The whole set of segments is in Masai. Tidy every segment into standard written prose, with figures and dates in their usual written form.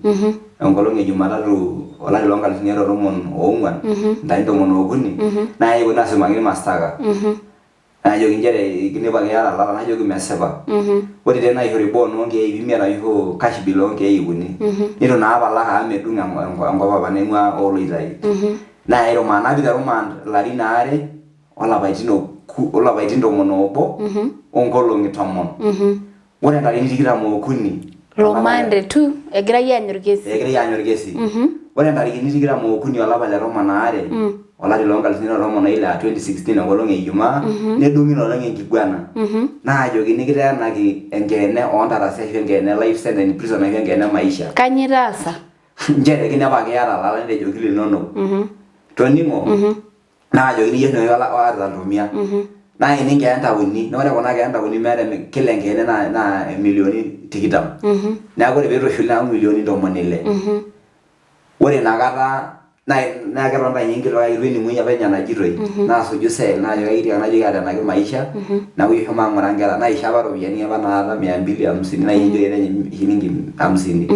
okuni enkolong e Jumatatu olari loo nkalifuni are o tomon oong'uan ntarikini 13 naa epuoi asimakini mashtaka. Najoki nchere kinepu ake iyata ilala najoki mesipa. Ore tee naishori bond oo nkeek ip imiet ashu cash bill oo nkeek ip uni. Neitu naa apalak amu medung enkop apa naing'ua ooloitai. Nayai remand napik te remand ilarin aare olapaitin 11 onkolong'i 10. Ore ntarikini 23 Rumande tu egirai aanya orkesi. Egirai aanya orkesi. Ore ntarikini 23 olapa le 12 olari loo nkalifuni are o tomon oile aa 2016 enkolong e Ijumaa nedung'i ina olong enkiguana naajokini kiteenaki enkeene oo ntarasi ashu enkeene e life sentence in prison ashu enkeene e maisha. Kanyoo itaasa? Nchere kinepu ake iyata ilala nitejoki linonok. Toning'o? Naajokini iyie oshi oata iltomia nayini nkeenta uni naa ore kuna keenta uni meeta kila enkeene naa naa imilioni tikitam neeku ore piitushuli neeku imilioni ntomoni ile ore inakata naa naa ketonita ninye enkitok ai itu ening'u apa enajitoi naasuju cell najoki kaikitik najoki ateenaki maisha neeku ijo shomo ng'ura inkera naisho apa iropiyiani apa naata mia mbili hamsini naisho shilingi hamsini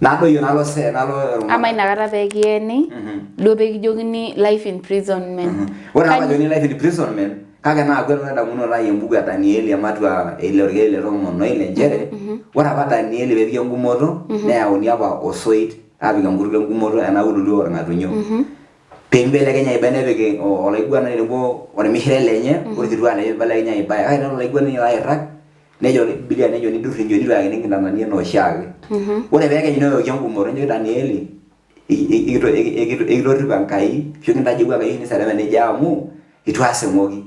nadoyio nalo se nalo Ama inakata pee kiyeni duo pee kijokini life imprisonment. Ore apa jokini life imprisonment kake naa akwet endamunoto ai embuku e Danieli ematua e ile orkeek le 16 nchere ore apa Danieli peepiki engumoto neyauni apa osoit aapik enkutuk engumoto ena ululu orng'atunyo peibelekenya aiba nepik olaiguanani tenebo ormishire lenye orkituak lenye peibelekenya aiba kake tenelo olaiguanani airrag nejo Bibilia nejo nidur injo nitu eyakini nkitanani enaa oshiake. Ore pee ekenyu neyoki engumoto nejoki Danieli ekitorripo Enkai ashu kintajeuwua Enkai oshi nisereme nejia amu itu asing'oki.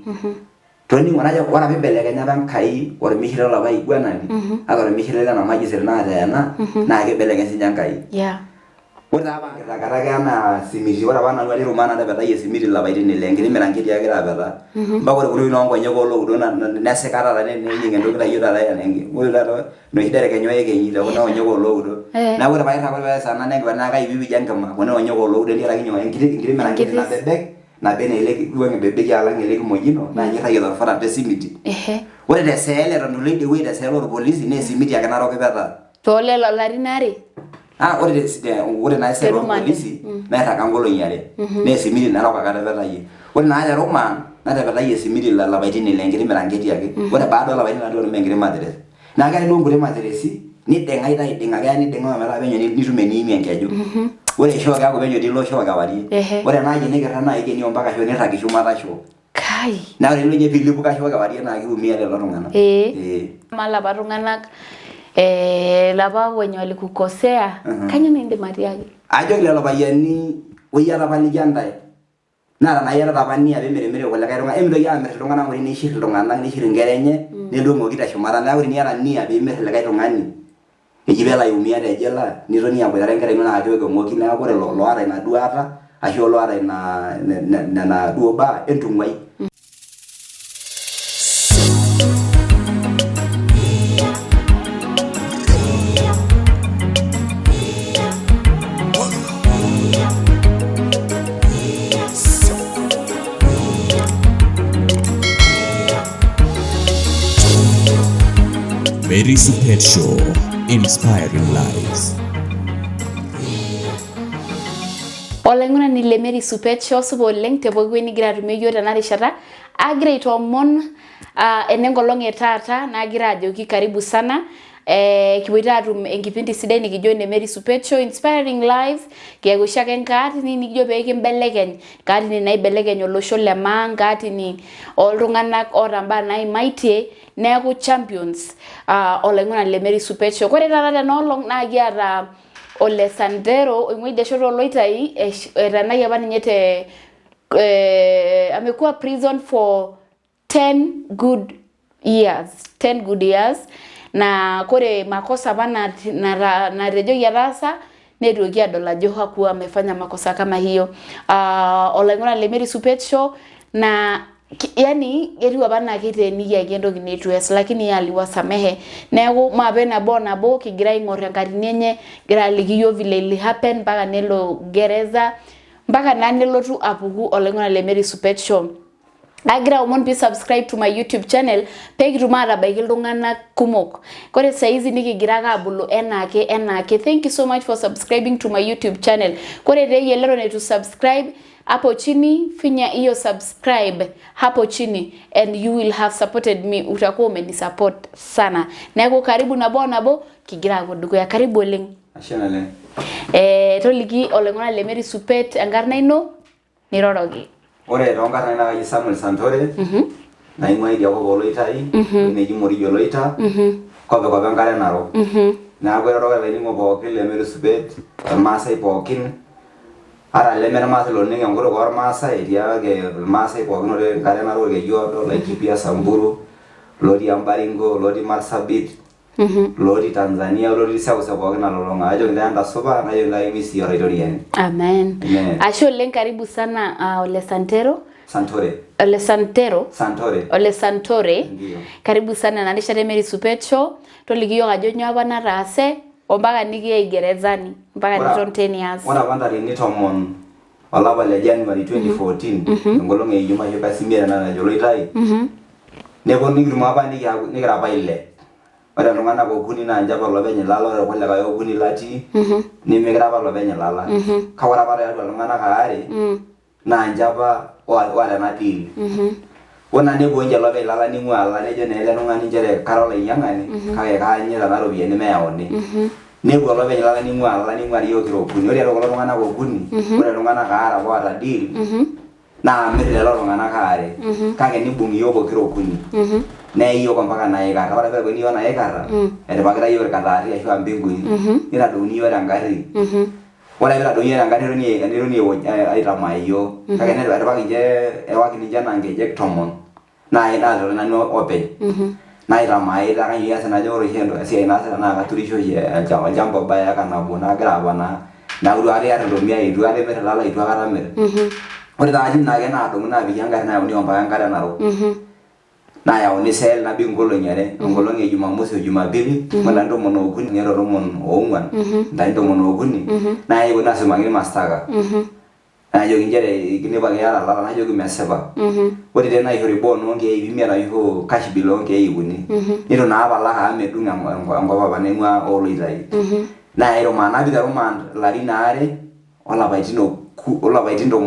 Toning'o najo ore apa ibelekenya apa Enkai ormishire lolapa aiguanani ata ormishire lena magistrate nateena naa kibelekeny sinye Enkai. Ore taa apa enkirragata anaa simiti, ore apa nanu atii rumande natapetayie esimiti ilapaitin ile, enkiti miranketi agira apetaa. Mpaka ore kuna tokitin oonkonyek oloudo nesika taata nejing entoki naijo taata ore taata enoshi derekenyi oekenyi te kuna onyek oloudo. Neeku ore pairrag ore peesa ena nenkipande naa kaipipij enkima kuna onyek oloudo tenkaraki nyoo enkiti miranketi nabebek naba enaa ele duo ebebeki alang ele kimojino naa ninye irragie torfarata esimiti. Ore te cell eton itu ilo idie wueji te cell orpolisi naa esimiti ake narok ipetaa. Too lelo larin aare? Ah, ore te ore naa cell orpolisi nairraga nkolong'i are naa esimiti narok ake atepetayie. Ore naa te remand natepetayie esimiti lapaitin ile enkiti miranketi ake. Ore baada oolapaitin aare nitum enkiti mattress. Naa keetae duo nkuti matiresi niding'a ita aiding'a keya niding'a ometaa penyo nitum eniimie enkeju. Ore shoo keeku penyo etii ilo shoo kewarie. Ore ena aji nikirrag naa keikeni ompaka shoo nirragi shumata shoo. Kai. Naa ore ninye piilipuka shoo kewarie naa kiumia lelo tung'anak. Ee. Amaa lapa tung'anak lapa wenye walikukosea kainyoo naa indim atiaki? Ajoki lelo payiani woyie atapalikia ntae. Naa tenaa iyatata apa nia pimirimiri kulikae tung'anak, emintoki aamir iltung'anak ng'ole nishir iltung'anak nishir inkera enye nelotu eng'oki teshumata. Neeku teniata nia piimir likae tung'ani eji peelo aiumia te jela nitoni aboitare inkera inonok ake keok eng'oki. Neeku ore loata ina duata ashu oloata ina nena duo baa entung'uai. Mary Supet Show, inspiring lives. Olaing'urani le Mary Supet Show supa oleng te pooki wueji nigira atumie iyiook tena rishata. Agira aitoomon uh, enenkolong e taata nagira ajoki karibu sana eh, kipoito atum enkipindi sidai nikijo ene Mary Supet Show Inspiring Lives kiyaku oshiake nkaatini nikijo pee kimbelekeny nkaatini naibelekeny olosho le maa nkaatini oltung'anak oota mbaa naimaitie neeku champions uh, olaing'urani le Mary Supet Show. Kore taata tena olong naa kiata Ole Sandero oing'ua idia shoto oloitai eteenaki apa ninye te eh, amekuwa prison for 10 good years 10 good years na kore makosa apa natejoki etaasa netuoki adol ajo hakuwa amefanya makosa kama hiyo. Uh, olaing'urani le Mary Supet Show na yani ketiu apa anaa keiteenikiaki entoki neitu eas lakini yeye aliwasamehe neeku maape nabo o nabo kigira aing'or enkatini enye egira aliki iyiok vile ili happen mpaka nelo gereza mpaka naa nelotu apuku olaing'urani le Mary Supet Show. Agira aomon pee subscribe to my YouTube channel pee kitum aatabaiki iltung'anak kumok. Kore saizi nikigira ake abulu enaake enaake. Thank you so much for subscribing to my YouTube channel. Kore teeyie leton eitu subscribe hapo chini finya hiyo subscribe hapo chini and you will have supported me, utakuwa umenisupport sana. Neeku karibu nabo o nabo kigira aapuo dukuya. Karibu oleng. Ashe naleng. Eh, toliki oloing'urani le Mary Supet enkarna ino niroroki. Ore toonkarn ainei naa kaji Samuel Santore naing'ua idia kop oloitai ewueji neji Morijo Oloita kopikop enkare Narok. Neeku airoroki olainining'oni pookin le Mary Supet, irmaasai pookin ata leme irmaasai loning enkutuk ormaasai etii ake irmaasai pookin otii enkare Narok, Olkejuado, Laikipia, Samburu, lotii Embaringo, lotii Marsabit lotii Tanzania olotii seuseu pookin nalulung'a. Ajoki intae entasupa najoki intae misi Olaitoriani. Amen. Amen. Ashe oleng, karibu sana Ole Santero. Santore. Ole Santero. Santore. Ole Santore. Ndio. Karibu sana ena rishata e Mary Supet Show. Toliki iyiook ajo nyoo apa nataase ompaka nikiyai gerezani mpaka niton 10 years. Ore apa ntarikini 10 olapa le January 2014 enkolong e Ijumaa ashu kasi imiet ena najo Oloitai neponu nikitum apa nikiaku nikira apa ile. Ore iltung'anak okuni naa ninche apa olopeny ilala ore irkulikae okuni latii nemekire apa ilopeny ilala. Kake ore apa tiatua iltung'anak aare naa ninche apa oota ena deal. Ore naa nepuo ninche ilopeny ilala ning'ua ilala nejo naa ele tung'ani nchere kara olainyiang'ani kake kaanyita ena ropiyiani meyauni. Nepuo olopeny ilala ning'ua ilala ning'uari iyiook kira okuni. Ore tiatua kulo tung'anak okuni ore iltung'anak aare apa oota deal naa amir lelo tung'anak aare kake nibung'i iyiook pokira okuni neyai iyiook ompaka Naikara. Ore peepikini iyiook Naikara etipikakita iyiook irkataati ashu aa mbingui nitadouni iyiook tengarri. Ore ake pitadouni iyiook tengarri netoni aitamaa iyiook kake etipikaki ninche ewaki ninche enaa nkejek 10 Naa naatoni nanu openy naitamaita kanyoo iasita najo ore oshi esiai naasita naa katurisho oshi olchamba obaya eka nabo nagira aponaa neeku itu aikata iar iltomia itu aikata imir ilala itu aikata amir. Ore taa tine ake naadumuni aapiki engarri nayauni ompaka enkare Narok. Nayauni cell nabik inkolong'i are enkolong e jumamosi o jumapili ore ntarikini 13 o 14 ntarikini 13 nayai eponu aasumaki mashtaka. Najoki nchere inepu ake iyata ilala najoki mesipa. Ore tee naishori bond oo nkeek ip imiet ashu cash bill oo nkeek ip uni. Neitu naa apa alak amu medung enkop apa naing'ua ooloitai. Nayai remand nabik te remand ilarin aare olapaitin 11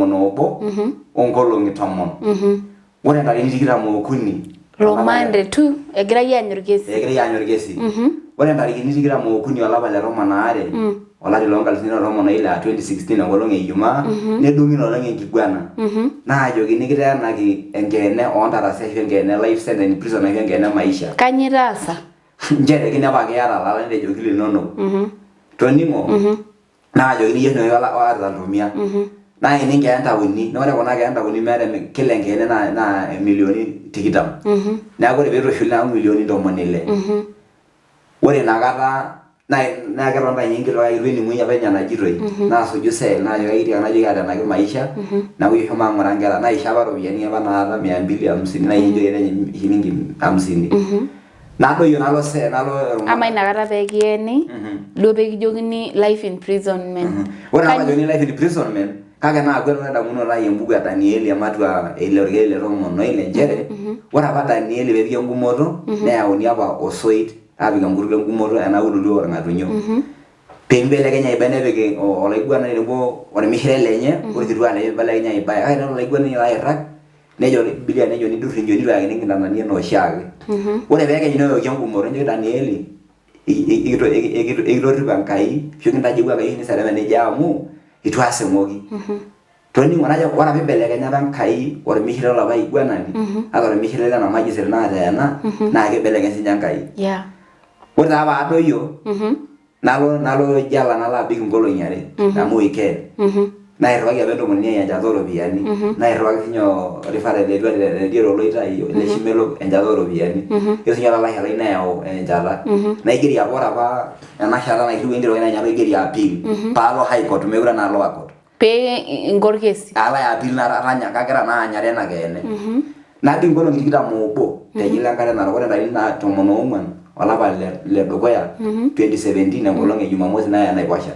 onkolong'i 10. Ore ntarikini 23 Romande tu egirai aanya orkesi. Egirai aanya orkesi. Ore ntarikini 23 olapa le 12 olari loo nkalifuni are o tomon oile aa 2016 enkolong e Ijumaa nedung'i ina olong enkiguana naajokini kiteenaki enkeene oo ntarasi ashu enkeene e life sentence in prison ashu enkeene e maisha. Kanyoo itaasa? Nchere kinepu ake iyata ilala netejoki linonok. Toning'o naajokini iyie oshi oata iltomia nayini nkeenta uni naa ore kuna keenta uni meeta kila enkeene naa naa imilioni 20 neeku ore piitushuli neeku imilioni 60. Ore inakata naa naa ketonita ninye enkitok ai itu ening'u apa ninye enajitoi naasuju cell najoki kaikirik ake najoki ateenaki maisha neeku ijo shomo ng'ura nkera naisho apa iropiyiani apa naata mia mbili hamsini naisho shilingi hamsini. Nadoyio nalo se nalo Ama inakata pee kiyeni duo pee kijokini life imprisonment. Ore apa jokini life imprisonment kake naa akwet endamunoto ai embuku e Danieli ematua ile orkeek le 16 nchere ore apa Danieli peepiki engumoto neyauni apa osoit aapik enkutuk engumoto ena ululu orng'atunyo peibelekenya aiba nepik olaiguanani tenebo ormishire lenye orkituak lenye peibelekenya aiba kake tenelo olaiguanani airrag Nejo Bibilia nejo nidur injo nitu eyakini nkitanani enaa oshiake. Ore pee ekenyu neoki engumoto nejoki Danieli ekitorripo Enkai ashu kintajeuwua Enkai oshi niserema nejia amu itu asing'oki. Toning'o najo ore apa ibelekenya apa Enkai ormishire lolapa aiguanani ata ormishire lena majisiri naateena naa kibelekeny sinye Enkai. Ore taa paadoyio nalo nalo jela nalo abik inkolong'i are amu weekend nairriwaki apa entomononi ai enchata ooropiyiani nairriwaki sinye referral letie toloitai le Shimelok enchata ooropiyiani yiolo sinye olalashe lai neyau enchata naigeri apa ore apa ena shata nairriu enkitok ai naa ninye apa aigeri appeal paalo high court mekure naa lower court Pee inko orkesi. Alo ai appeal natanya kagira naa anyare ena keene. Nabik nkolong'i 21 te jela enkare narok ore ntarikini 14 olapa le dukuya 2017 enkolong e jumamosi naya enaiposha.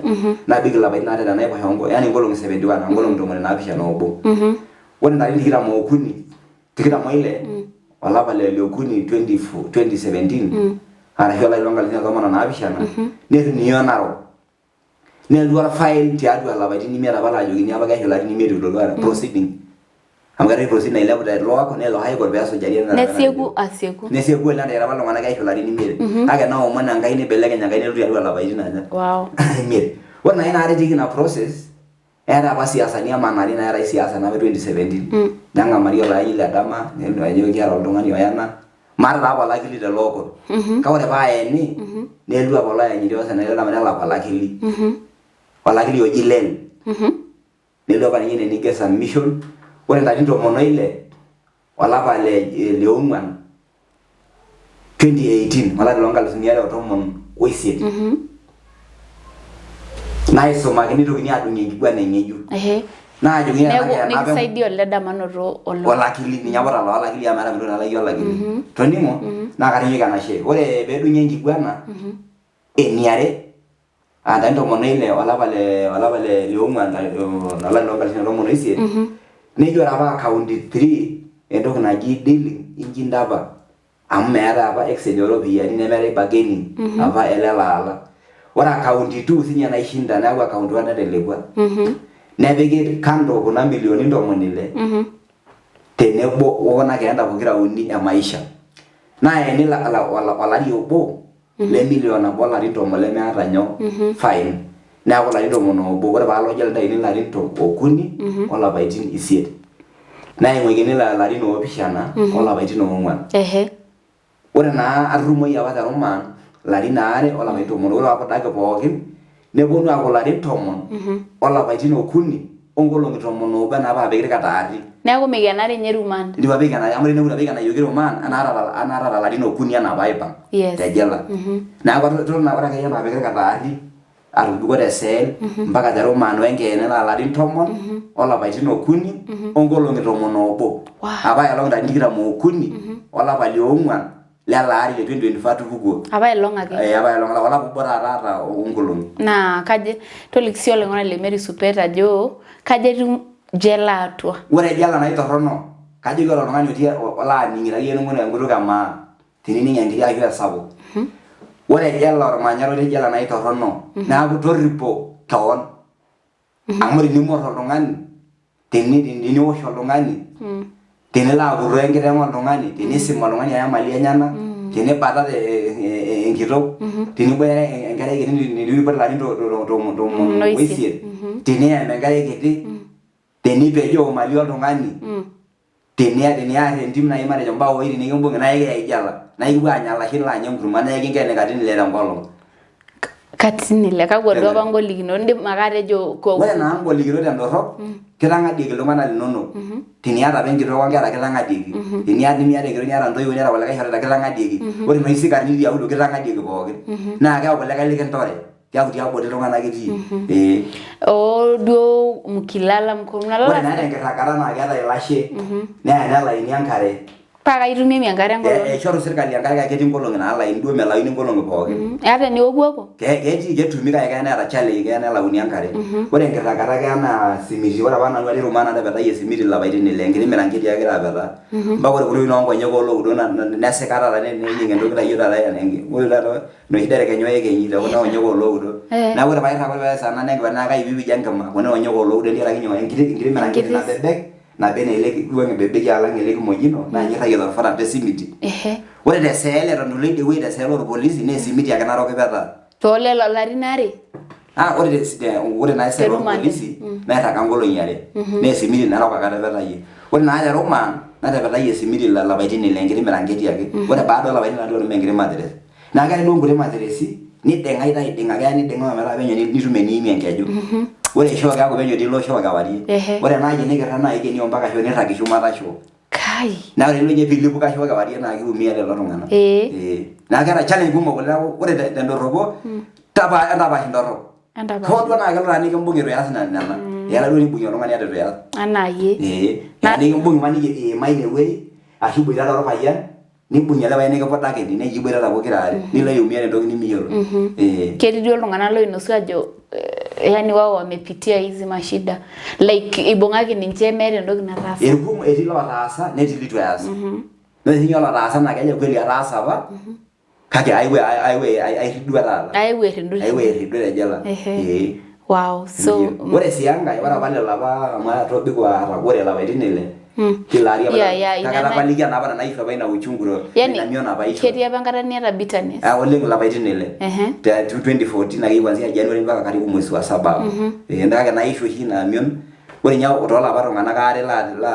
Nabik ilapaitin aare tenaiposha yaani nkolong'i 71 nkolong'i 71. Ore ntarikini 23. 26 olapa le liokuni 24 2017 arashu olari loo nkalifuni are o tomon o naapishana netumiyo Narok. Nelotu orfile tiatua ilapaitin imiet apa laajokini apa keishu ilarin imiet eitu ilotu proceeding amu keetae proceeding nailepu te lower court nelo high court peesujari ena Nesieku asieku. Nesieku oleng nateyiara apa iltung'anak keishu ilarin imiet kake neomon Enkai nibelekeny Enkai nelotu tiatua ilapaitin aja imiet. Ore naa ina kata etiiki ina process eetae apa siasani emanari neetae siasa napa e 2017 neng'amari olayi le dama ajo kiata oltung'ani oyena maata taa apa olakili te law court kake ore paaeni nelotu apa oloyanyiti osenetai le dama nelak olakili olakili oji Lel nelotu apa ninye ine neiger submission ore ntarikini 16 olapa le liong'uan 2018 olari loo nkalusuni are o tomon oisiet naisumaki nitokini adung'ie enkiguana ng'ejuk Ehe. naajokini Neeku tenaa keena apa nikisaidia ole dama noto olo. olakili ninye apa otalaa olakili amu meeta entoki nalaki olakili toning'o naa katinyoki enashe ore peedung'i enkiguana eniare aa ntarikini 16 olapa le olapa le liong'uan olari loo nkalifuni are o tomon oisiet nejo ore apa account 3 entoki naji dealing inchinda apa amu meetae apa exchange ooropiyiani nemeetae bargaining apa elelo ala ore account 2 sinye naishinda neeku account 1 natelekua nepiki kando kuna milioni 60 tenebo okuna keenda pokira uni e maisha naeni olari obo le million nabo olarin 10 lemeeta nyoo fine neeku ilarin 11 ore paalo jela nitaini ilarin 3 olapaitin 8 naing'uikini ilarin 7 olapaitin 4. Ore naa aturumoyie apa te rumaan ilarin 2 olapaitin 10 ore paapudaki pookin neponu aaku ilarin 10 olapaitin 3 onkolong'i 11 enaa paapiki irkataati. Neeku meikenari ninye remand. Eitu apa eikenari amu teneeku apa eikenayioki remand anaata anaata ilarin 3 enaa paaipang te jela. Neeku etotona ore akeyie paapiki irkataati atobiko te cell mpaka te remand we nkeene naa ilarin 10 olapaitin 3 onkolong'i 11. Apaelong ntarikini 23 olapa liong'uan lele ari le 2024 atupukuo. Apa elong ake. Eh, apa elong olapa obo taata aata onkolong'i. Naa kajo toliki sii oloing'oni le Mary Supet ajo kajo etiu jela atua. Ore jela naa itorrono, kajoki ore oltung'ani otii olaaning'ito akeyie ening'oto enkutuk e maa tenining enkiti ashu esapuk. Ore jela ormanyara otii jela naa itorrono neeku torripo kewon. Amu tening'or oltung'ani, teniwosh oltung'ani, tenilo apurroo enkiteng' oltung'ani, tenisim oltung'ani aya imali enyenak, tenibatat enkitok, teniboitare enkerai kiti neitu iput ilarin 18, teniyem enkerai kiti, tenipejoo imali oltung'ani. Teniar entim nai matejo mbaoi tenikimbung'i naa ekiyai jela naa ekipuo aanya ilashe nilo anya enkurma naa ekinkeni katitin ile tenkolong. Katitin ile kakwa duo apa ngolikinot indim ake atejo kwa Ore naa ngolikinot tendorrop kitang'adieki iltung'anak linonok. Teniata apa enkitok onkera kitang'adieki, teniata nimiata enkitok niata intoiwuo niata kulikae shoreta kitang'adieki, ore inoshi sikarini tiauluo kitang'adieki pookin. Naa keeku kulikae likintore. Keaku tiabori iltung'anak itii. Ee. Oo duo mkilala mko mnalala. Ore naa tenkirragata naa keetae ilashe neya nelaini enkare. Paa kaitumiamia enkare enkolong. Eishoru sirkali enkare kake ketii nkolong'i naalaini duo melauni nkolong'i pookin. Ata eniokuoko? Ketii ketumi kake keya neeta challenge keya nelauni enkare. Ore enkirragata keya naa simiti ore apa nanu atii rumaa natapetayie esimiti ilapaitin ile enkiti miranketi ake agira apetaa. Mpaka ore kuna tokitin oonkonyek oloudo nesika taata nejing entoki naijo taata ore taata inoshi derekenyi oekenyi te kuna onyek oloudo. Eh. Neeku ore pairrag ore peesa ena nenkima naa kaipipij enkima kuna onyek oloudo entiaraki nyoo enkiti enkiti miranketi nabebek naba enaa ele duo ebebeki alang ele kimojino naa ninye irragie torfarata tesimiti. Ehe. Ore te cell eton itu ilo idie wueji te cell orpolisi naa esimiti ake narok ipetaa. Too lelo larin aare? Ah ore te ore naa cell Te remand. orpolisi nairraga nkolong'i are naa esimiti narok ake atepetayie. Ore naa te remand natepetayie esimiti ilapaitin ile enkiti miranketi ake. Ore baada oolapaitin aare natum enkiti mattress. Naa keetae duo nkuti matiresi niding'a aiding'a keya niding'a ometaa penyo nitum eniimie enkeju. Ore shoo keeku penyo nilo shoo kewarie. Ore ena aji nikirra naa ikeni ompaka shoo nirragi shumata shoo. Kai. Naa ore ninye piilipuka shoo kewarie naa kiumia lelo tung'anak. Ee. Naa keeta challenge kumok oleng neeku ore tendorropo entapaash intorrok. Entapaash. Hoo duo naa kelo taa nikimbung'i itu ias nena. Eya duo nimbung'i oltung'ani ata itu ias. Anaa iyie. Ee. Eya nikimbung'i imaniki iima ine wueji ashu iboitare orpayian Nibung'i ele payian nikipudakini neji iboitata pokira aare nilo aiumia tentoki nimiyiolo. Ee. Ketii duo iltung'anak loinosu ajo eh, yani wao wamepitia hizi mashida like ibung'aki ninche meeta entoki nataasa. Irkumok etii lotaasa netii litu eas. Netii ninye olotaasa naa kejo kweli ataasa apa kake aiwe aiwe airridua taata. Aewuo airridu. Aiwe airridu te jela. Ehe. Ee. Wow. So Ndio. Ore sii enkae ore apa lelo apa amu atobiko atagore lapaitin ile kila ari apa Yeah, yeah, kake ina na- atapalikia naa apa nena aishu apa ina uchungu to yani ina mion apa aishu. ketii apa enkata niata bitterness. Ah, oleng lapaitin ile. Ehe. Te 2014 akeyie kuanzia January mpaka karibu mwezi wa saba hapo. Eh, kake naishu oshi ina mion. Ore ninye toolapa tung'anak aare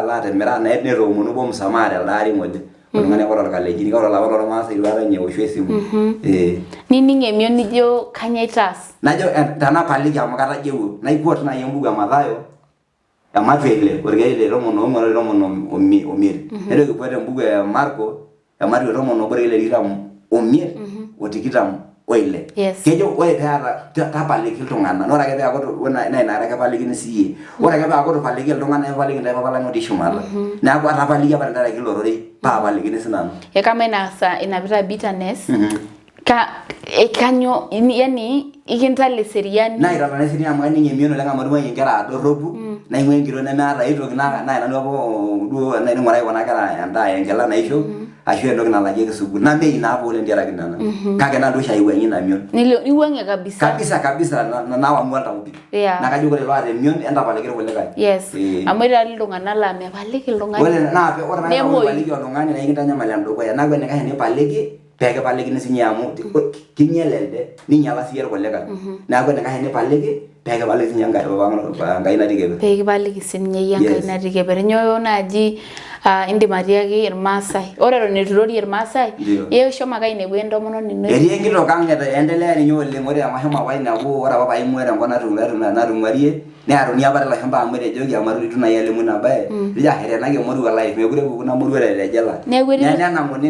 laatimira netoomono obo msamaha telde ari ng'ole. Oltung'ani apa lorkalenjin kake ore olapa lormaasai itu aikata ninye eoshu esimu. Eh. Nining emion nijo kanyoo aitaas? Najo tenapaliki amu katajeuo. Naiquote naaji embuku e Mathayo ematua e ile orkeek le 14 ole 15. Naitoki aiquote embuku e Marko ematua e 11 orkeek le 25 o 26. Yes. Kejo ore peeta tapaliki iltung'anak naa ore ake peeku naa inakata kipalikini siiyie. Ore ake peeku itupaliki iltung'anak nikipaliki intae papa lang otii shumata. Neeku atapalikia apa tenkaraki ilo rorei paapalikini sinanu. E kama ina saa inapita bitterness ka e kanyoo yani ikintala eseriani. Naitalala eseriani amu kaning emion oleng amu atunguayie inkera aa dorropu naing'ua enkitok nemeeta aitoki naa nanu apa duo naing'uraki kuna kera endaa enkila naishop ashu entoki nalakieki sukuul nameyu naa apa oleng tiaraki nena kake nalotu oshi aiwuang'ie ina mion. Niwuang'ie kabisa. Kabisa kabisa nawang'u oltau pii. Yeah. Naa kajo ore loota emion entapaliki irkulikae. Yes. Eh. Amu etii iltung'anak laa mepaliki iltung'ani. Ore naa ore naa Nemuoi. paliki oltung'ani naa ekintanyamal endukuya. Neeku enaikash enipaliki pee kipalikini sinye amu kinyal elde ninyala siyie irkulikae. Neeku enaikash enipaliki pee kipaliki sinye Enkai Enkai natii keper. Pee kipaliki sininye iyie Enkai Yes. natii keper. Nyoo naaji ah, indim atiaki irmaasai? Ore eton eitu irorie irmaasai, Ndio. iyie shomo ake ainepu entomononi ino. Etii enkitok ang endelea ninye oleng ore amu ashomo apa ainepu ore apa paimua tenkop natung'uarie nearuni apa tilo shamba amu etejoki amu eitu nai alimu ina bae etejo ah eteenaki emorua life mekure epuku ina morua te jela Neeku etii- nenang'uni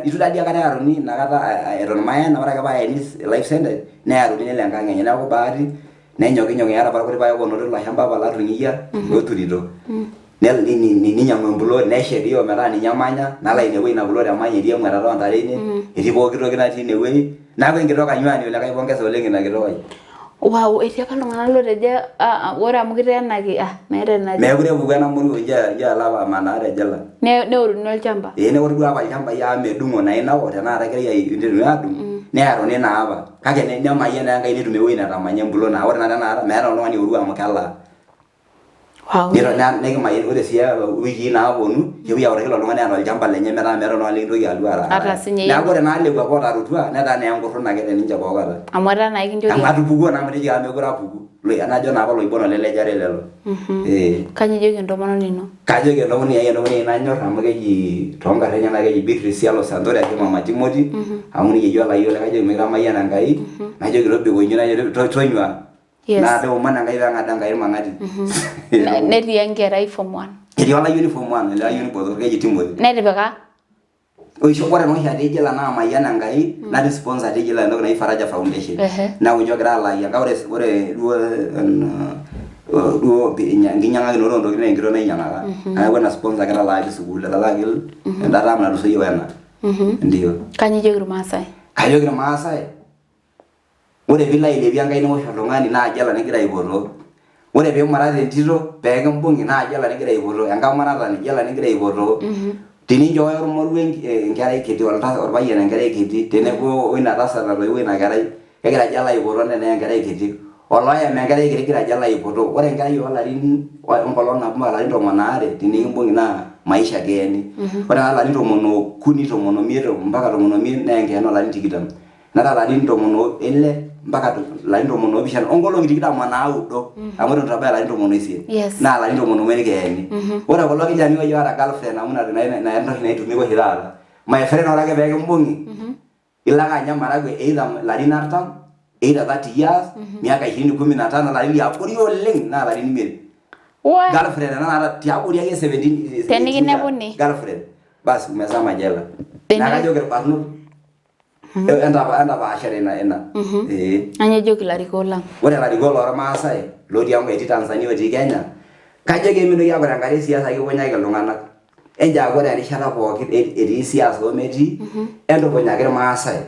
itu taa dii aikata earuni inakata eton maena ore ake paeni life sentence nearuni nelo enkang enye neeku bahati nenyokinyok eeta apa irkuti paek oonoto tilo shamba apa latung'iyia loturito nel ni- ni- ni- ninyiang'u emplot neshet iyio metaa ninye emanya nalo ainepu ina plot emanya etii emuatata oontare ine etii pooki toki natii inewueji neeku enkitok anyuani oleng kaipongesa oleng ina kitok ai Wow, etii apa iltung'anak lootejo ah, ah, ore amu kiteenaki ah, meeta enajo. meekure epuku ena moruo injo injo alo amanaa te jela Neoruni olchamba. ee neoru duo apa ilchambai amu medung'o naa ina kop tenakata egirai aiteruni aadung nearuni naa apa kake nemayian naa Enkai netum ewueji netamanya emplot naa ore naa tenakata meeta oltung'ani oru amu kelaa Wow. Nito nikimayian ore sii iwikii naaponu kepuoi aoriki ilo tung'ani eeta olchamba lenye metaa meeta oltung'ani likintoki alotu Ata arara sinye neeku ore naa lekua apa otarutua netaa naa enkurruna ake teninche pooki kata Amu etaa naa ekinchori. amu atupukuo naa amu tejo amu mekure apuku najo naa apa loibon olelejare lelo ee Kanyoo ijoki entomononi ino? Kajoki entomononi ai entomononi ai nanyor amu keji toonkarn enyenak keji Beatrice Sialo Santore ashu Mama Timothy amu nejia ejo olayioni kajoki mikitamayiana Enkai najoki tobiko inji najoki tonyua Yes. Naa teomon Enkai pee eng'adaa Enkai irmang'ati. Netii enkerai form 1. Etii olayioni form 1, ele ayioni botor keji Timothy. Netipika? Oisho ore naa oshi atii jela naa mayian Enkai natii sponsor atii jela entoki naji Faraja Foundation. Neeku ninche ogira alaaki Enkai ore ore duo duo enkinyang'akinoto oo ntokitin naa enkitok nainyang'aka. Neeku ena sponsor ake natalaaki sukuul, etalaaki enda term natulusoyie wena. Ndio. Kanyoo ijoki irmaasai? Kajoki irmaasai Ore piilo ailepie Enkai niwosh oltung'ani naa jela nigira aipotoo. Ore piimurat entito pee kimbung'i naa jela nigira aipotoo, enkamuratani jela nigira aipotoo. Teninchooyo ormoruo enkerai kiti orpayian enkerai kiti tenebo woina tasat natoiwuo ina kerai kegira jela aipotoo tenaa enkerai kiti. Oloyam enkerai kiti egira jela aipotoo. Ore enkerai oolarin enkolong nabo mpaka ilarin 12 tenikimbung'i naa maisha kieni. Ore ena ilarin 13, 15 mpaka 15 naa enkeena oolarin 20. Naata larin 16 mpaka larin 17 onkolong'i 29 amu eton itu abaya larin 18 Yes. Naa larin 15 keeni. Ore kulo kijanani ooji oota girlfriend amu ina ina entoki naitumika oshi taata. My friend ore ake pee kimbung'i ilo ake anya maragwe either larin 40 either 30 years miaka ishirini kumi na tano larin liabori oleng naa larin 5. Wah. Girlfriend ena naata tiabori ake 17 Tenikinepuni. Girlfriend. Bas umezama jela. Teni- Naa kajoki irbarnot Entapaashare ina ina. Ee. Kanyoo ijoki ilarikok lang? Ore ilarikok lormaasai lotii amu etii Tanzania otii Kenya, kajoki emintoki aaku tenkata e siasa kikunyaki iltung'anak. Enchoo aaku ore erishata pookin etii siasa ometii, entupunyaki irmaasai,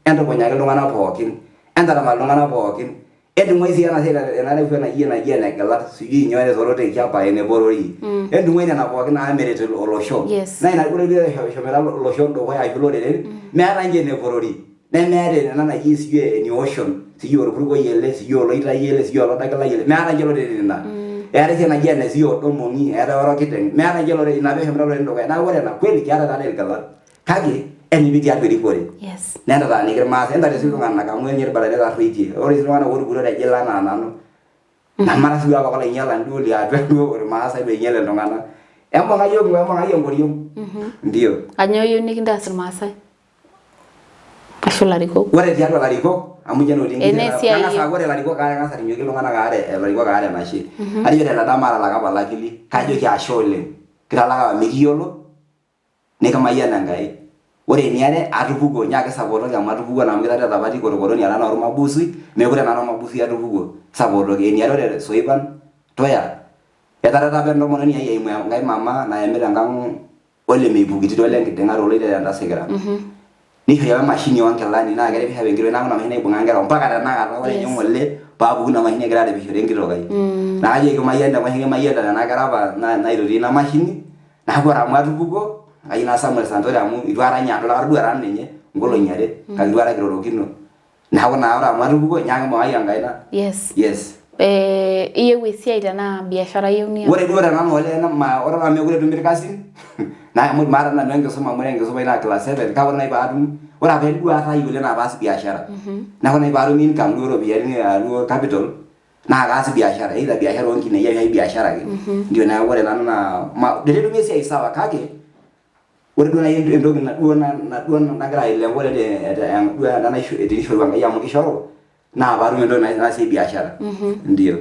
entupunyaki iltung'anak pookin, entaramat iltung'anak pookin. Entung'uai sii ena siai ena naji naji naji enegilat sijui nyoo enetoroteki apa eneporori. Entung'uai nena pookin naamirit olosho. Yes. Naa ina ore pee eshomoita iloshon dukuya ashu iloreren meeta ninche eneporori. Nemeeta ena naji sijui enioshon sijui orpurkoi ele sijui oloitai ele sijui olodakilai ele meeta ninche iloreren ina. Eetae sii enaji ene sijui oldomong'i eetae orokiteng meeta ninche iloreren ina peeshomoita iloreren dukuya. Neeku ore ena kweli keeta taatoi irgilat kake enipik tiatua erikore. Yes. Nentataaniki irmaasai entaretu iltung'anak amu ore ninye irbarnot etarruoitie. Ore sii iltung'anak ootupukutuo te jela anaa nanu namara sii duo apa olainyialani duo liatua duo irmaasai loinyial iltung'anak. Embung'a iyiook embung'aki enkoriong. Ndio. Kanyoo iyieu nikintaas irmaasai? Ashu ilarikok? Ore tiatua ilarikok amu ninche naa otii Enaa esiai Kang'as aaku ore ilarikok kang'as arinyoki iltung'anak aare ilarikok aare enashe. Atejo tele dama atalaka apa olakili kajoki ashe oleng. Kitalaka apa mikiyiolo nikimayian Enkai. Ore eniare atupukuo nyaaki sapotoki amu atupukuo naa amu kitareto apa atii korokoroni ara naa ormabusui meekure naa ara ormabusui atupukuo sapotoki. Eniare ore Soipan Toya etareto apa entomononi ai eimu enkae mama nayamita enkang ole Meipukiti ole Nkiding'a toloitare entasikira. Neishori apa emashini oo nkilani naa keripisho apa enkitok neeku ina mashini naibung'a nkera mpaka tenakata ore ninye ng'ole paapuku ina mashini egira aripishore enkitok ai. Naa kajoki kimayian kimayian nena kera apa naitotie ina mashini neeku ore amu atupukuo kayieu naa Samuel Santore amu itu aikata ninye adol atodua taa ninye nkolong'i are kake itu aikata kirorokino. Neeku naa ore amu atupukuo nyaaki mbung'aki enkaina. Yes. Yes. Eh, iyieu esiai tenaa biashara iyieu nias? Ore duo tenanu olee ma ore naa meekure etumi irkasin naa amu maata nanu enkisuma amu ore enkisuma ai naa class 7 kake ore naaji paatum ore apa enduata ai oleng naa paas biashara. Neeku ore naaji paatum income duo iropiyiani duo capital naa kaas biashara either biashara oonkineji ashu ai biashara ake. Ndio neeku ore nanu naa ma tenetumi esiai sawa kake ore duo naaji entoki duo duo nagira ailenga oleng duo tenishoru Enkai amu kishoru naa paatum entoki naasie biashara. Ndio.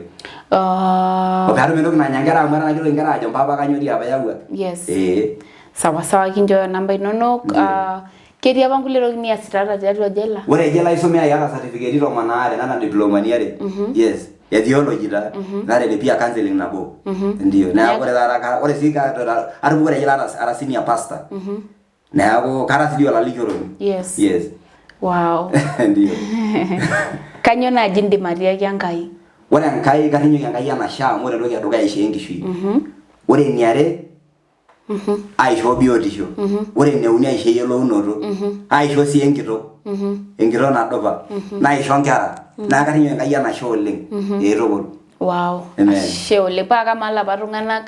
O paatum entoki nanya nkera amu etaa kejoki nkera ajo mpapa kanyoo dii apa iyawua. Yes. Ee. Sawa sawa kinchooyo namba inonok. Ketii apa nkulie tokitin niasitata tiatua jela? Ore jela aisomea aata certificate 12 naata diplomani are. Yes. E theology taa. Naata ene peer counseling nabo. Ndio. Neeku ore taata ore sii atupukuo te jela ara senior pastor. Neeku kara sii dii olalikioroni. Yes. Yes. Wow. Ndio. Kanyoo naaji indim atiaki Enkai? Ore Enkai karinyoki Enkai enashe amu ore entoki edukuya aishoo enkishui. Ore eniare aishoo biotisho. Ore eneuni aishoo eyiolounoto. Aishoo sii enkitok. Enkitok nadupa. Naishoo nkera. Neeku karinyoki Enkai enashe oleng. Ee tukul. Wow. Amen. Ashe oleng. Paa kamaa lapa tung'anak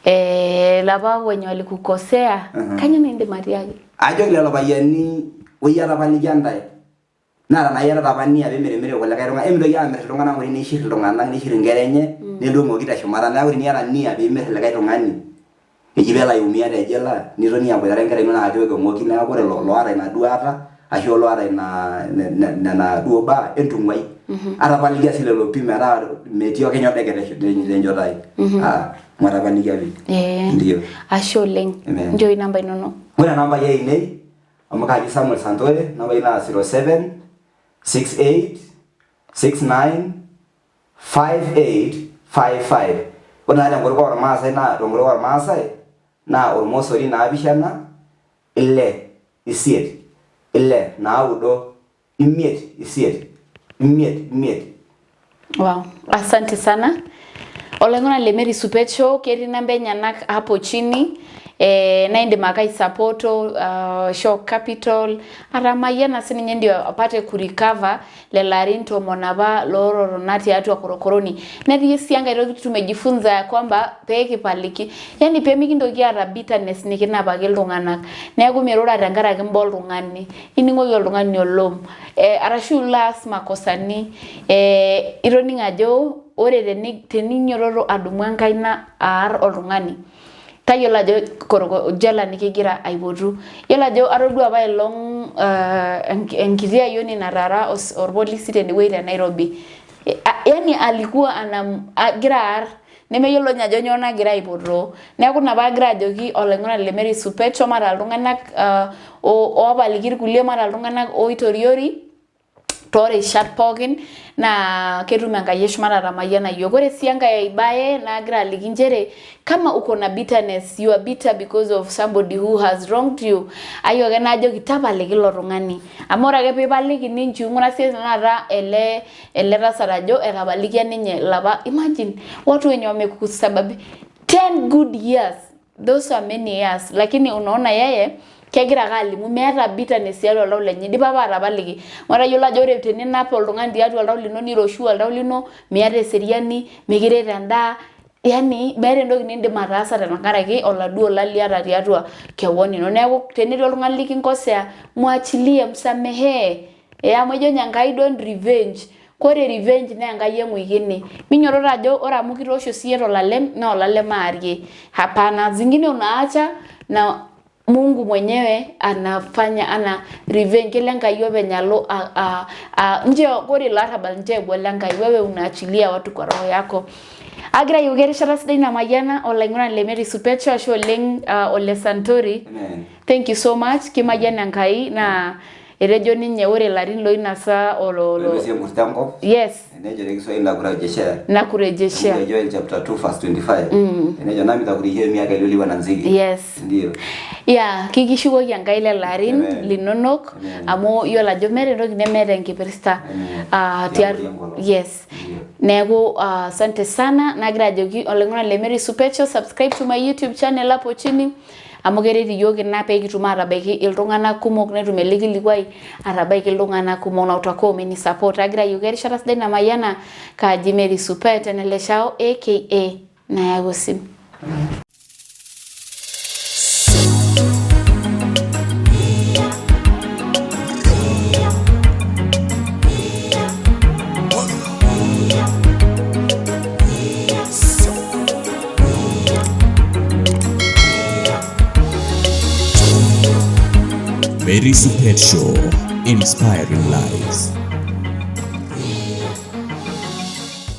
eh, lapa wenye walikukosea, kanyoo naa indim atiaki? Ajoki lelo payiani woyie atapalikia ntae naa tenaa iyatata apa nia pimirimiri kulikae tung'anak emintoki amir iltung'anak amu tenishir iltung'anak nishir inkera enye nelotu eng'oki teshumata neeku teniata nia piimir likae tung'ani eji peelo aiumia te jela nitoni aboitare inkera inonok naa keok eng'oki neeku ore loota ina duata ashu oloota ina nena duo baa entung'uai atapalikia sii lelo pii metaa metii okinya odeke tenchoto ai ah matapalikia pii Eh, ndio ashe oleng. Amen. Nchoi namba inonok. Ore nambai ainei amu kaji Samuel Santore nambai naa 07 68 69 58 55. Ore naa tenkutuk ormaasai naa tenkutuk ormaasai naa ormosori naapishana ile isiet ile naudo imiet isiet imiet imiet. Wow, asante sana. Olaing'urani le Mary Supet Show ketii namba enyenak hapo chini eh, naa indim ake aisapoto show capital ata mayiana sininye ndio apate kurecover lelo arin tomon apa loototona tiatua korokoroni. Netii sii enkae toki tumejifunza ya kwamba pee kipaliki yani pee mikintoki aata bitterness nikinapaki iltung'anak. Neeku mirura tenkaraki imbaa oltung'ani, ining'oki oltung'ani olom eh, arashu ilo aas makosani eh, itoning'o ajo ore teninyiototo adumu enkaina aar oltung'ani tayiolo ajo koroko jela nikigira aipotu. Yiolo ajo atodua apaelong enkiti ayioni nataara orpolisi tenewueji te Nairobi. Yani alikuwa agira aar nemeyiolo ninye ajo nyoo nagira aipotoo. Neeku ina paagira ajoki olaing'urani le Mary Supet shomo mataa iltung'anak oopaliki irkulie mataa iltung'anak oitoriori. Toorishat pookin naa ketum Enkai e shumata atamayiana iyiook. Ore sii enkae bae nagira aliki nchere kama uko na bitterness, you are bitter because of somebody who has wronged you, ayieu ake najoki tapaliki ilo tung'ani. Amu ore ake piipaliki ninchiu, ing'ura siiyie tenakata ele ele tasat ajo etapalikia ninye ilapa, imagine watu wenye wamekusababisha 10 good years. Those are many years lakini unaona yeye kegira ake alimu meeta bitterness tiatua oltau lenye idipa apa atapaliki. Amu etayiolo ajo ore teninap oltung'ani tiatua oltau lino niroshiu oltau lino miata eseriani, mikiret endaa yani meeta entoki nindim ataasa tenkaraki oladuo ola liata tiatua kewon ino. Neeku tenetii oltung'ani likinkosea mwachilie msamehe ee amu ejo ninye Enkai don't revenge. Kore revenge naa Enkai eng'uikini. Minyototo ajo ore amu kitoosho siiyie tolalem naa olalem aarie. Hapana, zingine unaacha na Mungu mwenyewe anafanya ana revenge kelo Enkai openy alo a, a, a, nchoo kore ilo arrabal nchoo epuo Lenkai wewe unaachilia watu kwa roho yako. Agira ayioki erishata sidai namayiana olaing'urani le Mary Supecho ashe oleng uh, ole Santori. Amen. Thank you so much. Kimayian Enkai naa Etejo ninye ore ilarin loinasa olo Ore sii enkurto enkop yes enejo te Kiswahili nakurejeshea. nakurejeshea Joel chapter 2 verse 25. Enejo nami nitakurejeshea miaka iliyoliwa na nzige. yes Ndio. yeah kikishukoki Enkai lelo arin Amen. linonok Amen. amu iyiolo ajo meeta entoki nemeeta enkipirta Amen. Ah, Tiabori tiatua enkolong. yes Ndio. neeku ah, asante sana nagira ajoki olaing'urani le Mary Supecho subscribe to my YouTube channel hapo chini amu keret iyiook ina pee kitum aatabaiki iltung'anak kumok netum ele kilikuai atabaiki iltung'anak kumok na utakuwa umenisupport. Agira ayioki erishata sidai namayiana kaaji Mary Supet Eneleshao aka Nayau Osim. Mary Supet Show, inspiring lives.